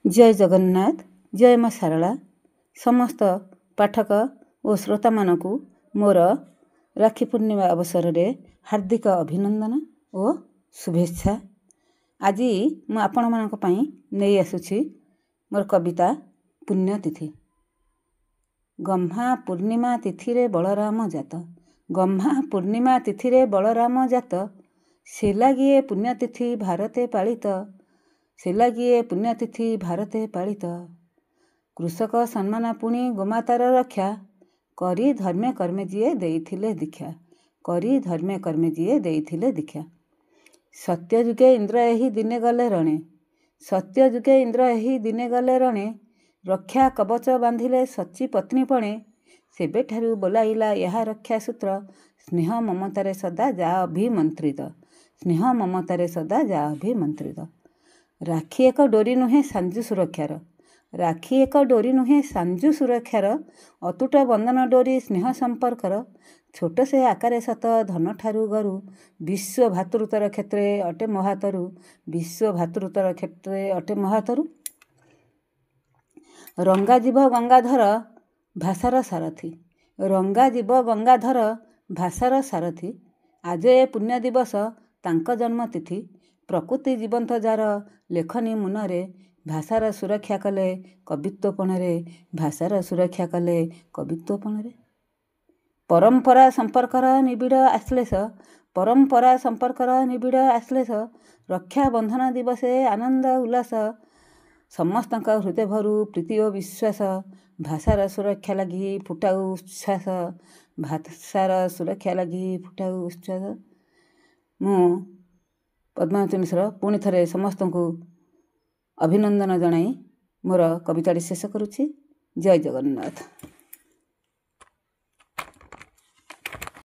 ଜୟ ଜଗନ୍ନାଥ, ଜୟ ମା ଶାରଳା। ସମସ୍ତ ପାଠକ ଓ ଶ୍ରୋତାମାନଙ୍କୁ ମୋର ରାକ୍ଷୀ ପୂର୍ଣ୍ଣିମା ଅବସରରେ ହାର୍ଦ୍ଦିକ ଅଭିନନ୍ଦନ ଓ ଶୁଭେଚ୍ଛା। ଆଜି ମୁଁ ଆପଣମାନଙ୍କ ପାଇଁ ନେଇ ଆସୁଛି ମୋର କବିତା ପୁଣ୍ୟତିଥି। ଗହ୍ମା ପୂର୍ଣ୍ଣିମା ତିଥିରେ ବଳରାମ ଜାତ, ଗହ୍ମା ପୂର୍ଣ୍ଣିମା ତିଥିରେ ବଳରାମ ଜାତ, ସେ ଲାଗି ଏ ପୁଣ୍ୟତିଥି ଭାରତେ ପାଳିତ, ସେ ଲାଗି ଏ ପୁଣ୍ୟତିଥି ଭାରତେ ପାଳିତ। କୃଷକ ସମ୍ମାନ ପୁଣି ଗୋମାତାର ରକ୍ଷା କରି ଧର୍ମେ କର୍ମେ ଯିଏ ଦେଇଥିଲେ ଦୀକ୍ଷା, କରି ଧର୍ମେ କର୍ମେ ଯିଏ ଦେଇଥିଲେ ଦୀକ୍ଷା। ସତ୍ୟଯୁଗେ ଇନ୍ଦ୍ର ଏହି ଦିନେ ଗଲେ ରଣେ, ସତ୍ୟଯୁଗେ ଇନ୍ଦ୍ର ଏହି ଦିନେ ଗଲେ ରଣେ, ରକ୍ଷା କବଚ ବାନ୍ଧିଲେ ସଚୀ ପତ୍ନୀ ପଣେ, ସେବେଠାରୁ ବୋଲାଇଲା ଏହା ରକ୍ଷା ସୂତ୍ର, ସ୍ନେହ ମମତାରେ ସଦା ଯା ଅଭିମନ୍ତ୍ରିତ, ସ୍ନେହ ମମତାରେ ସଦା ଯା ଅଭିମନ୍ତ୍ରିତ। ରାକ୍ଷୀ ଏକ ଡୋରି ନୁହେଁ ସାଞ୍ଜୁ ସୁରକ୍ଷାର, ରାକ୍ଷୀ ଏକ ଡୋରି ନୁହେଁ ସାଞ୍ଜୁ ସୁରକ୍ଷାର, ଅତୁଟ ବନ୍ଧନ ଡୋରି ସ୍ନେହ ସମ୍ପର୍କର, ଛୋଟ ସେ ଆକାରେ ସତ ଧନଠାରୁ ଗରୁ, ବିଶ୍ୱ ଭାତୃତ୍ୱର କ୍ଷେତ୍ରେ ଅଟେ ମହାତରୁ, ବିଶ୍ୱ ଭାତୃତ୍ୱର କ୍ଷେତ୍ରେ ଅଟେ ମହାତରୁ। ରଙ୍ଗାଜୀବ ଗଙ୍ଗାଧର ଭାଷାର ସାରଥୀ, ରଙ୍ଗାଜୀବ ଗଙ୍ଗାଧର ଭାଷାର ସାରଥୀ, ଆଜ ଏ ପୁଣ୍ୟ ଦିବସ ତାଙ୍କ ଜନ୍ମତିଥି, ପ୍ରକୃତି ଜୀବନ୍ତ ଯାର ଲେଖନୀ ମୁନରେ, ଭାଷାର ସୁରକ୍ଷା କଲେ କବିତ୍ୱ ପଣରେ, ଭାଷାର ସୁରକ୍ଷା କଲେ କବିତ୍ୱ ପଣରେ। ପରମ୍ପରା ସମ୍ପର୍କର ନିବିଡ଼ ଆଶ୍ଳେଷ, ପରମ୍ପରା ସମ୍ପର୍କର ନିବିଡ଼ ଆଶ୍ଳେଷ, ରକ୍ଷାବନ୍ଧନ ଦିବସେ ଆନନ୍ଦ ଉଲ୍ଲାସ, ସମସ୍ତଙ୍କ ହୃଦୟ ଭରୁ ପ୍ରୀତି ଓ ବିଶ୍ୱାସ, ଭାଷାର ସୁରକ୍ଷା ଲାଗି ଫୁଟାଉ ଉଚ୍ଛ୍ୱାସ, ଭାଷାର ସୁରକ୍ଷା ଲାଗି ଫୁଟାଉ ଉଚ୍ଛ୍ୱାସ। ମୁଁ ପଦ୍ମାବତୀ ମିଶ୍ର ପୁଣି ଥରେ ସମସ୍ତଙ୍କୁ ଅଭିନନ୍ଦନ ଜଣାଇ ମୋର କବିତାଟି ଶେଷ କରୁଛି। ଜୟ ଜଗନ୍ନାଥ।